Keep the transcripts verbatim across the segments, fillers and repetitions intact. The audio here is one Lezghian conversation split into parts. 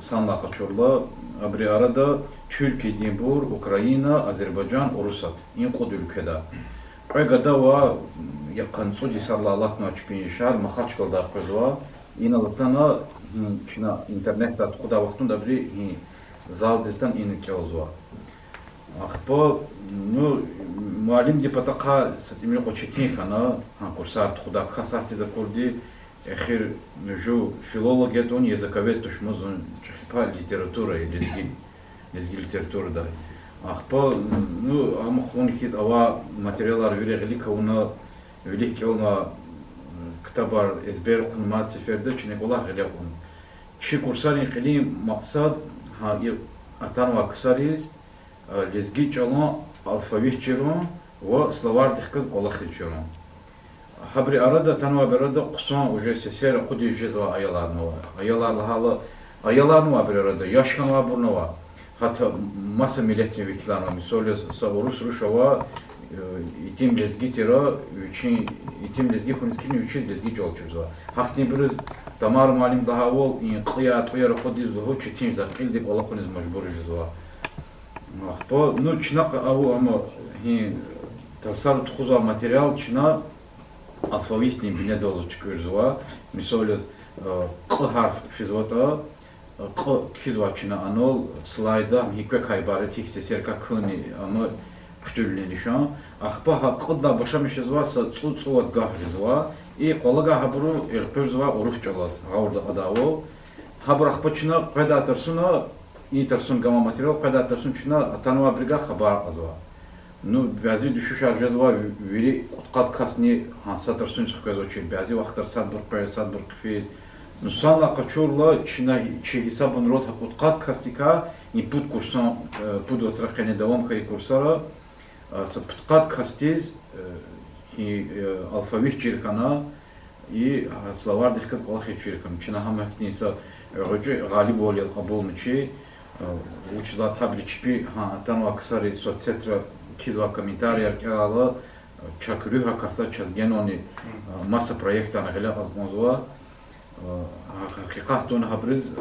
Санлай къачурла, абурун арада Туьркиядинбур, Украина, Азербайжан, Урусат— и кьуд уьлкведа. Кьве гада ава, я къанни цӀуд йисаралай алатнавай чпин яшар Махачкъаладай къвезва. Инал атана, гьи, чна интернетдай тухудай вахтунда абуру гьи залдиз атана ина кӀелзава. Ахпа, ну, муаллимдин патахъай са тӀимил кьван четин хьана, гьа курсар тухудай кас гьатдиз акурди, эхир жув филолог ятӀани, языковед туш ман, зун чӀехи пай литература я, лезги, лезги литературадай. Ахпа, ну, ам хъувуна хьиз, авай материалар вири гъилик авуна, вилик кӀелна, ктабар эзбер хъувуна, мад сеферда чна кӀвалах гъиле кьуна. Чи курсарин кьилин макьсад— гьа и атанвай ксариз лезги чӀалан алфавит чирун ва словарь дихказ кӀвалахиз чирун. Гьабурун арада, атанвайбурун арада хъсан, уже сесер акъудиз жезвай аяларни ава. Аялар лагьайла, аяларни ава абурун арада, яш хьанвайбурни ава. Гьатта маса миллетрин векиларни ава. Мисал яз, са урус руш ава, итим лезги тир, вичин, итим лезги хьуниз килигна вичиз лезги чӀал чирзава. Гьахьтинбуруз Тамара муаллимди лагьайвал, и кьуяр-пӀуяр акъудиз лугьуз четин жезва, кьилдик кӀвалахуниз мажбур жезва. Ахпа, ну, чна кьа-, аву, амма гьи тарсара тухузвай материал чна алфавитдин бинедаллаз туькӀуьрзава. Мисал яз, кь гьарф физватӀа, кь кхьизвай чна анал слайдда, гьикӀ квекай ибарат, гьикӀ сесерикай кхьинни, амма хъуьтуьлни лишан. Ахпа гьа кьудлай башламишзава, са цӀу-цӀувад гаф гъизва. И къвалав гьабуру элкъуьрзава урус чӀалаз, гъавурда кьадайвал. Гьабур ахпа чна къведай тарсуна, и тарсуна гамай материал къведай тарсуна чна атанвайбурувай хабар кьазва. Ну, бязи дуьшуьшар жезва, вири кьудкъад касни гьа са тарсуниз хквезвачир, бязи вахтара садбур къвез, садбур хъфиз. Ну, санлай къачурла, чна чи гьисабунрал гьа кьудкъад касдикай, и пуд курсан, пуд вацра къене давам хьайи курсара, са пудкъад касдиз алфавит чир хьана, и словарь дихказ кӀвалахиз чир хьана. Чна гьам ихьтин са гъвечӀи гъалибвал яз кьабулна чи, вучиз лагьайтӀа гьабуру чпи гьа атанвай ксари соцсетра кхьизвай комментарияр кӀелайла, чак руьгь акатзава, чаз генани маса проектарни гъиле кьаз кӀанзава. Гьакъикъатдани гьабуруз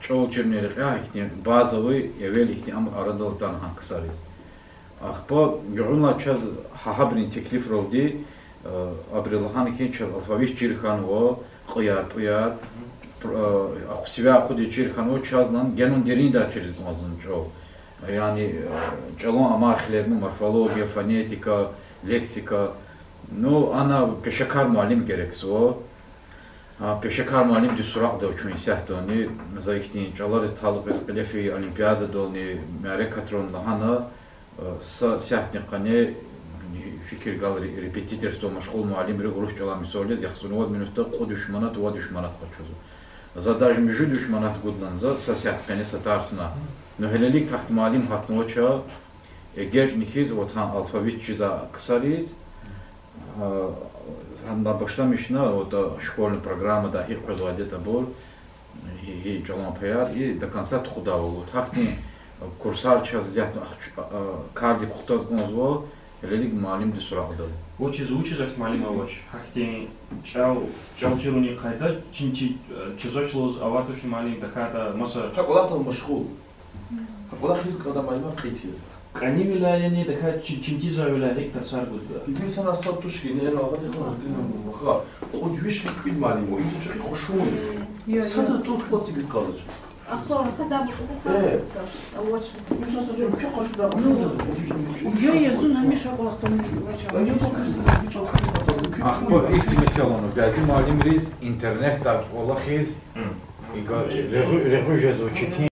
чӀал чирун рекьяй ихьтин базовый, эвел ихьтин ам арадал атана гьа ксариз. Ахпа гуьгъуьнлай чаз гьа гьабурун теклифралди, абуру лагьана хьи, чаз алфавит чир хьанва, кьуяр-пӀуяр, ахъ-, сивяй акъудиз чир хьанва, чаз лагьана генани дериндай чириз кӀанзава чӀал. Яни чӀалан амай хилер, ну, морфология, фонетика, лексика. Ну, ана пешекар муаллим герекзава. Пешекар муаллимдин суракьда ава чун исятдани. За ихьтин чӀалариз талукь яз кьиле фейи олимпиададални, мярекатрални лагьана, са сятдин къене фикир гайила, репетиторствода машгъул муаллимри урус чӀалай, мисал яз, яхцӀурни вад минутда кьуд виш манат, вад виш манат къачузва. За даже муьжуьд виш манат гудалан за са сятдин къене са тарсуна. Ну, гьелелиг гьахьтин муаллим гьатнавач. ЭгечӀна хьиз, вот гьа алфавит чизвай ксариз, гьанай башламишна, вот, школьный программада гьикӀ къвезвайди я абур, гьи, гьи чӀалан паяр, и до конца тухудайвал. Вот гьахьтин курсар чаз исятда ахч-, кардик кутаз кӀанзава, гьелелиг муаллимдин суракьда ава. Вучиз, вучиз ахьтин муаллим авач? Гьахьтин чӀал, чӀал чирунин къайда чин чи-, чизвач лугьуз аватушни муаллим, тахьайтӀа маса... Гьа кӀвалахдал машгъул. Гьа кӀвалах хьиз кӀанда муаллимар, кьит я. КӀанивиляй яни, тахьайтӀа чи-, чин тийизвайвиляй гьикӀ тарсар гуда? ГьикӀ инсанар сад туш хьи, не, лагьана хьи, ваха, кьуд-виш, кьуд муаллим ава. Инсанчи хьи хушуни. Сада тӀуд-пад цигиз кӀанзавач. Ахпа ихьтин месэла ава, бязи муаллимриз интернетдай кӀвалахиз, икӀ, регъуь, регъуь жезва, четин.